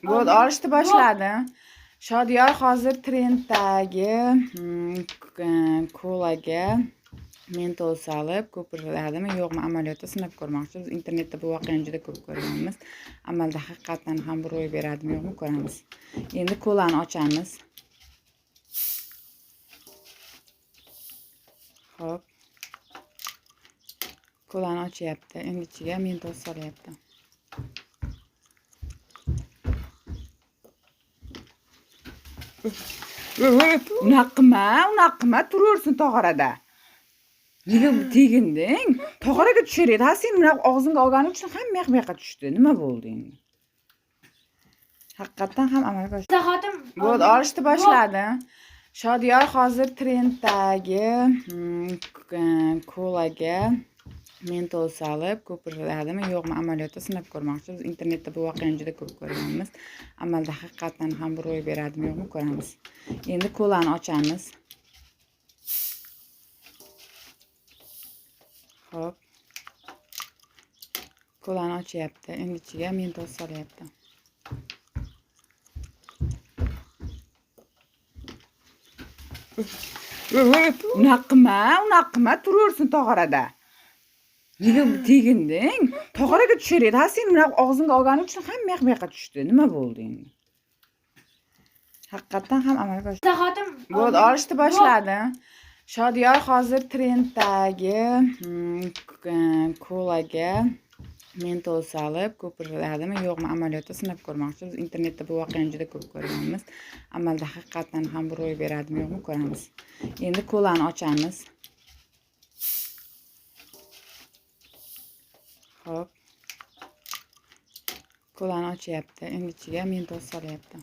Bo'ldi, olishni boshladi. Shodiyor hozir trenddagi kolaga mentol solib ko'pirtiradimi yo'qmi amaliyotda sinab ko'rmoqchi. Biz internetda bu voqeani juda ko'p ko'rganmiz. Amalda haqiqatdan ham bu ro'y beradimi yo'qmi ko'ramiz. Endi kolani ochamiz. Xo'p. Kolani ochyapti. Endi ichiga mentol solyapti. Unaqa qilma, unaqa qilma, turaversin tog'orada. Nega teginding? Tog'oraga tushar edi. Ha, sen unaqa og'zingga olganing uchun hamma yoq bu yoqqa tushdi. Nima bo'ldi endi? Haqiqatdan ham amalga oshdi. Zahotim. Bo'ldi, olishni boshladi. Shodiyor hozir trenddagi kolaga mentol solib ko'pirtiradimi yo'qmi amaliyotda sinab ko'rmoqchi. Biz internetda bu voqeani juda ko'p ko'rganmiz. Amalda haqiqatdan ham bu ro'y beradimi yo'qmi ko'ramiz. Endi kolani ochamiz. Xo'p. Kolani ochyapti. Endi ichiga mentol solyapti. Unaqa qilma, unaqa qilma, turaversin tog'orada. Nega teginding? Tog'oraga tushar edi. Ha, sen unaqa og'zingga olganing uchun hamma yoq bu yoqqa tushdi. Nima bo'ldi endi? Haqiqatdan ham amalga oshdi. Zahotim. Bo'ldi, olishni boshladi. Shodiyor hozir trenddagi kolaga mentol solib ko'pirtiradimi yo'qmi amaliyotda sinab ko'rmoqchi. Biz internetda bu voqeani juda ko'p ko'rganmiz. Amalda haqiqatdan ham bu ro'y beradimi yo'qmi ko'ramiz. Endi kolani ochamiz. Xo'p. Kolani ochyapti. Endi ichiga mentol solyapti.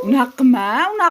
Unaqa qilma, unaqa.